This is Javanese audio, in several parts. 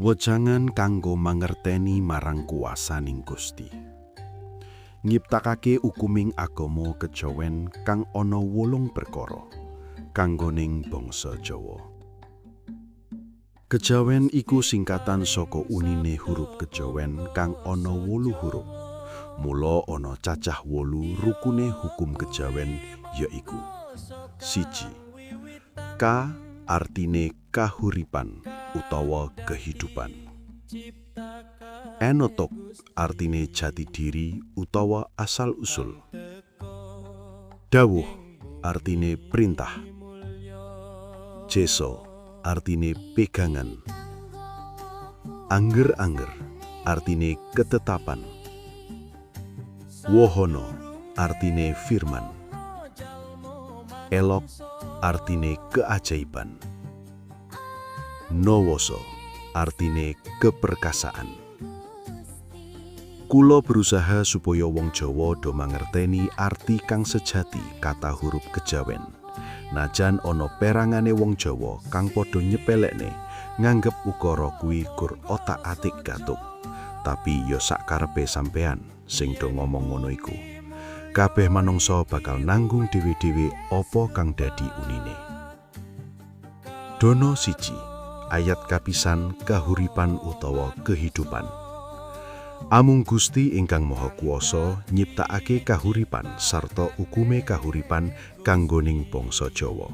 Wejangan kanggo mangerteni marang kuwasaning Gusti. Nyiptakake ukuming agama kejawen kang ana wolung perkara kanggoning bangsa Jawa. Kejawen iku singkatan saka unine hurup kejawen kang ana 8 hurup. Mula ana cacah 8 rukune hukum kejawen, yaiku: 1. K artine kahuripan utawa kehidupan. Enotok artine jati diri utawa asal usul. Dawuh artine perintah. Jeso artine pegangan. Angger-angger artine ketetapan. Wohono artine firman. Elok artine keajaiban. Nowoso artine keperkasaan. Kulo berusaha supaya wong Jawa do mangerteni arti kang sejati kata hurup kejawen. Najan ana perangane wong Jawa kang padha nyepelekne, nganggep ukara kuwi gur otak-atik gatuk. Tapi ya sak karepe sampean sing do ngomong ngono iku. Kabeh manungsa bakal nanggung dhewe-dhewe apa kang dadi unine. Dono 1, ayat kapisan kahuripan utawa kehidupan. Amung Gusti ingkang Maha Kuwasa nyiptakake kahuripan sarta ukume kahuripan kanggoning bangsa Jawa,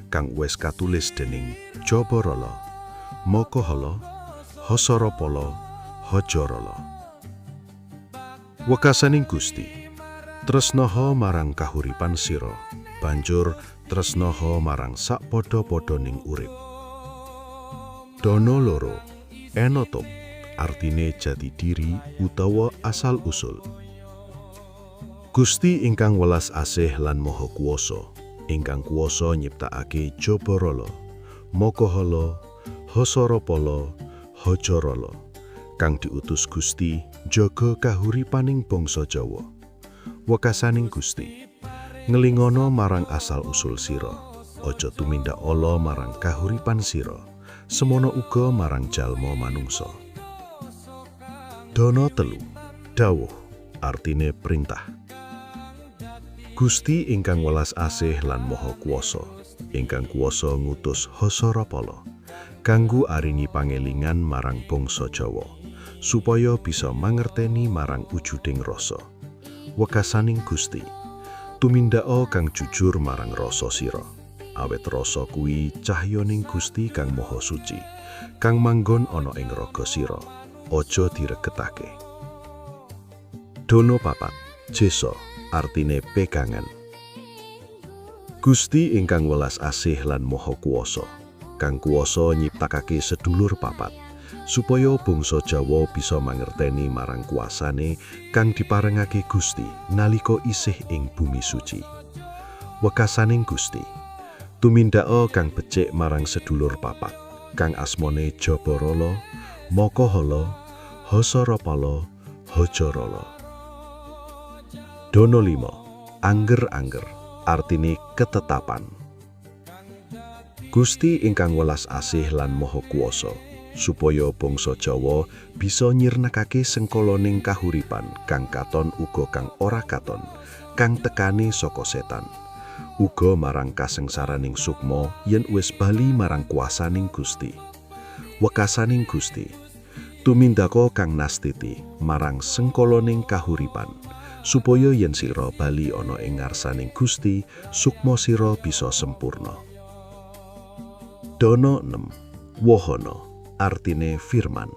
kang wis katulis dening Jabarala, Makahala, Hasarapala, Hajarala. Wekasaning Gusti, tresnaha marang kahuripan sira, banjur tresnaha marang sak padha-padhaning urip. Dono 2, enotop, artine jati diri utawa asal usul. Gusti ingkang welas asih lan maha kuwasa, ingkang kuwasa nyiptakake Jabarala, Makahala, Hasarapala, Hajarala, kang diutus Gusti njaga kahuripaning bangsa Jawa. Wekasaning Gusti, ngelingono marang asal usul sira, aja tumindak ala marang kahuripan sira, semono uga marang jalma manungsa. Dono 3, dawuh, artine perintah. Gusti ingkang welas asih lan maha kuwasa, ingkang kuwasa ngutus Hasarapala kanggo aringi pangelingan marang bangsa Jawa, supaya bisa mangerteni marang ujuding rasa. Wekasaning Gusti, tumindaka kang jujur marang rasa sira. Awit rasa kuwi cahyaning Gusti kang Maha Suci, kang manggon ana ing raga sira. Aja diregetake. Dono 4, Jesa, artine pegangan. Gusti ingkang welas asih lan maha kuwasa, kang kuwasa nyiptakake sedulur papat, supaya bangsa Jawa bisa mangerteni marang kuasane kang diparengake Gusti nalika isih ing bumi suci. Wekasaning Gusti, tumindaka kang becik marang sedulur papat, kang asmane Jabarala, Makahala, Hasarapala, Hajarala. Dono 5, angger-angger, artine ketetapan. Gusti ingkang welas asih lan maha kuwasa, supaya bangsa Jawa bisa nyirnakake sengkalaning kahuripan kang katon uga kang ora katon, kang tekane saka setan. Uga marang kasengsaraning sukma yen wis bali marang kuasaning Gusti. Wekasaning Gusti, tumindaka kang nastiti marang sengkalaning kahuripan, supaya yen sira bali ana ing ngarsaning Gusti, sukma sira bisa sempurna. Dono 6, wohono, artine firman.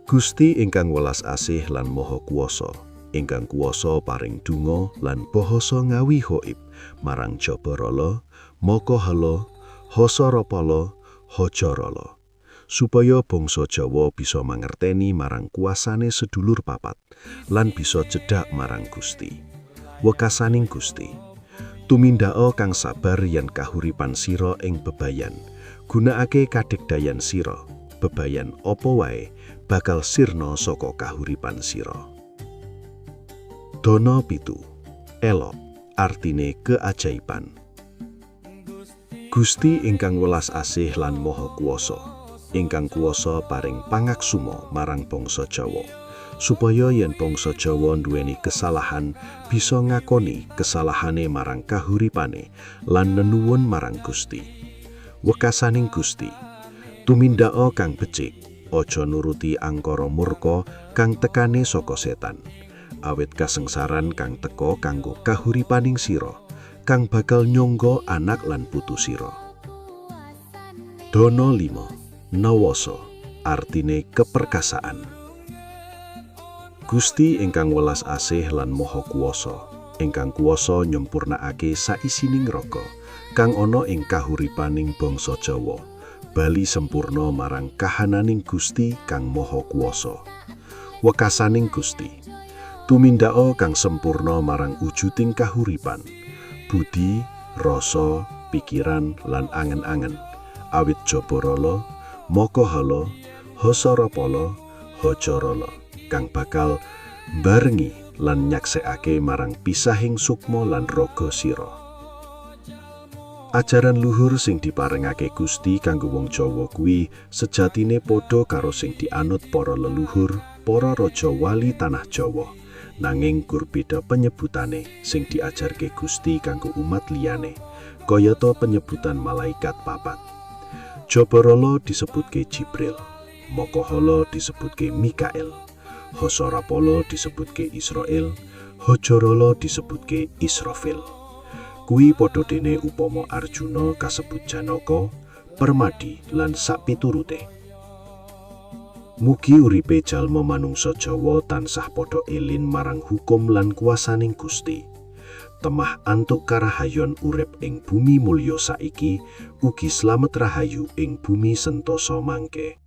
Gusti ingkang welas asih lan maha kuwasa, ingkang kuwasa paring donga lan bahasa ngawi hoib marang Jabarala, Makahala, Hasarapala, Hajarala, supaya bangsa Jawa bisa mangerteni marang kuasane sedulur papat lan bisa cedhak marang Gusti. Wekasaning Gusti, tumindaka kang sabar yen kahuripan sira ing bebayan, gunakake kadigdayan sira, bebayan apa wae bakal sirna saka kahuripan sira. Dono 7, elok, artine keajaiban. Gusti ingkang welas asih lan maha kuwasa, Ingkang kuwasa paring pangaksuma marang bangsa Jawa. Supaya yen bangsa Jawa nduweni kesalahan bisa ngakoni kesalahane marang kahuripane lan nenuwun marang Gusti. Wekasaning Gusti, tumindaka kang becik, aja nuruti angkara murka kang tekane saka setan. Awit kasengsaran kang teka kanggo kahuripaning sira, kang bakal nyangga anak lan putu sira. Dono 5, Nawasa, artine keperkasaan. Gusti ingkang welas asih lan maha kuwasa, ingkang kuwasa nyempurnakake saisining raga kang ana ing kahuripaning bangsa Jawa, bali sempurna marang kahananing Gusti kang maha kuwasa. Wekasaning Gusti, tumindaka kang sempurna marang wujuding kahuripan, budi, rasa, pikiran lan angen-angen, awit Jabarala, Makahala, Hasarapala, Hajarala, kang bakal barengi lan nyaksekake marang pisahing sukma lan raga sira. Ajaran luhur sing diparengake Gusti kanggo wong Jawa kuwi sejatine padha karo sing dianut para leluhur, para raja wali tanah Jawa. Nanging gur beda penyebutane sing diajarke Gusti kanggo umat liyane, kayata penyebutan malaikat papat. Jabarala disebutke Jibril, Makahala disebutke Mikael, Hasarapala disebutke Israel, Hajarala disebutke Israfil. Kuwi padha dene upama Arjuna kasebut Janaka, Permadi lan sapiturute. Mugi uripe jalma manungsa Jawa tansah padha elin marang hukum lan kuwasaning Gusti. Temah antuk karahayon urip ing bumi mulya saiki, ugi slamet rahayu ing bumi sentosa mangke.